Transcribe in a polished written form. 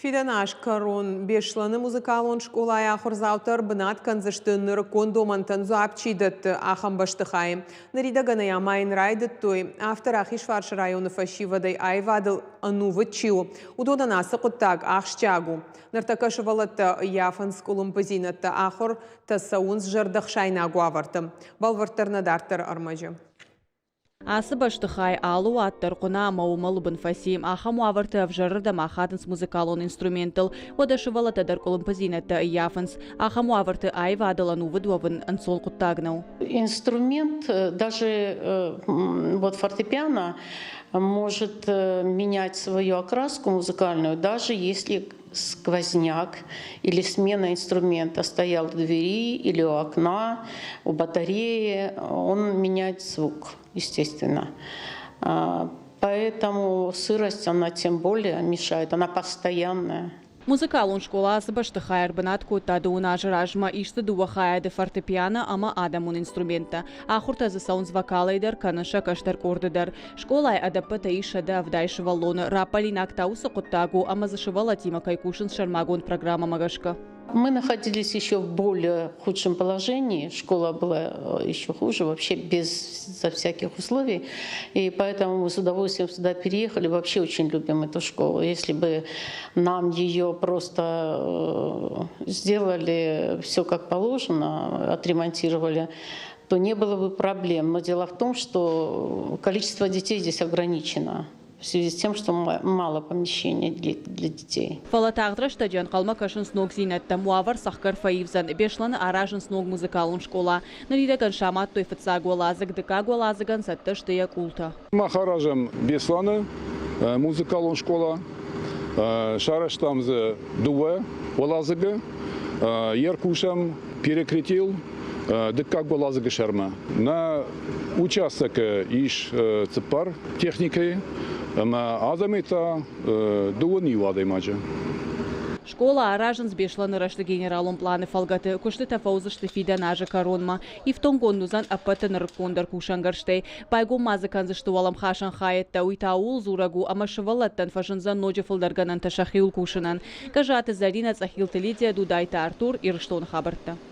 Фидӕн аз кӕрон Беслӕны музыкалон скъолайы ахуырдзаутӕ ӕрбынат кӕндзысты, нырыккон домӕнтӕн дзуапп чи дӕтты, ахӕм бӕстыхайы. Ныридӕгӕн ӕй амайын райдыдтой. Афтӕ Рахизфарсы районы фӕсивӕдӕй аивадыл ӕнувыд чи у, уыдонӕн ацы хъуыддаг ахсджиаг у. Ныртӕккӕ сывӕллӕттӕ ӕййафынц къуылымпыдзинӕдтӕ, ахуыртӕ цӕуынц зӕрдӕхсаинаг уавӕрты. Бӕлвырддӕр нӕ дарддӕры ӕрмӕджы. Ацы бӕстыхай алы уат дӕр хъуына ӕмӕ уымӕлы бын фӕци. Ахӕм уавӕрты ӕвзӕрырдӕм ахадынц музыкалон инструменттыл. Уӕдӕ сывӕллӕттӕ дӕр къуылымпыдзинӕдтӕ ӕййафынц. Ахӕм уавӕрты аивадыл ӕнувыд уӕвын ӕнцон хъуыддаг нӕу. Инструмент, даже вот фортепиано, может менять свою окраску музыкальную, даже если сквозняк или смена инструмента стоял у двери или у окна, у батареи, он меняет звук, естественно. Поэтому сырость, она тем более мешает, она постоянная. Музыкалон скъола ацы бӕстыхайы ӕрбынат кодта дыууын азы размӕ. Ис дзы дыууӕ хайады: фортепиано ӕмӕ адӕмон инструменттӕ. Ахуыртӕ дзы цӕуынц вокалӕй дӕр, кӕны сӕ кӕстӕр къорды дӕр. Скъолайы ӕдӕппӕтӕй ис 170 сывӕллоны. Раппӕлинаг та уыцы хъуыддаг у, ӕмӕ дзы сывӕллӕттимӕ кӕй кусынц сӕрмагонд программӕмӕ гӕсгӕ. Мы находились еще в более худшем положении. Школа была еще хуже, вообще без всяких условий. И поэтому мы с удовольствием сюда переехали. Вообще очень любим эту школу. Если бы нам ее просто сделали все как положено, отремонтировали, то не было бы проблем. Но дело в том, что количество детей здесь ограничено в связи с тем, что мало помещений для детей. Фӕлӕ тагъд рӕстӕджы ӕнхъӕлмӕ кӕсынц ногдзинӕдтӕм. Уавӕр цӕхгӕр фӕивдзӕн. Беслӕны аразынц ног музыкалон скъола. Ныридӕгӕн самадтой фыццаг уӕладзыг, дыккаг уӕладзыгӕн цӕттӕ сты йӕ къултӕ. Мах аразӕм Беслӕны музыкалон скъола. Сарӕзтам дзы дыууӕ уӕладзыгы. Йе ркусӕм перекрытийыл дыккаг уӕладзыгы сӕрмӕ. Нӕ участокы ис цыппар техникӕйы ӕмӕ адӕмӕй та дыууын иу адӕймаджы. Скъола аразынц Беслӕны рӕзты генералон пъланы фӕлгӕты. Куыстытӕ фӕуыдзысты фидӕн азы кӕронмӕ. Ифтонггонд уыдзӕн ӕппӕты нырыккондӕр кусӕнгӕрзтӕй. Байгом ма дзы кӕндзысты уӕлӕмхасӕн хайӕдтӕ. Уый та ууыл дзурӕг у, ӕмӕ сывӕллӕттӕн фӕзындзӕн ноджы фылдӕр гӕнӕнтӕ сӕхиуыл кусынӕн. Гӕззаты Зӕринӕ, Цъӕхилты Лидия, Дудайты Артур, Ирыстоны хабӕрттӕ.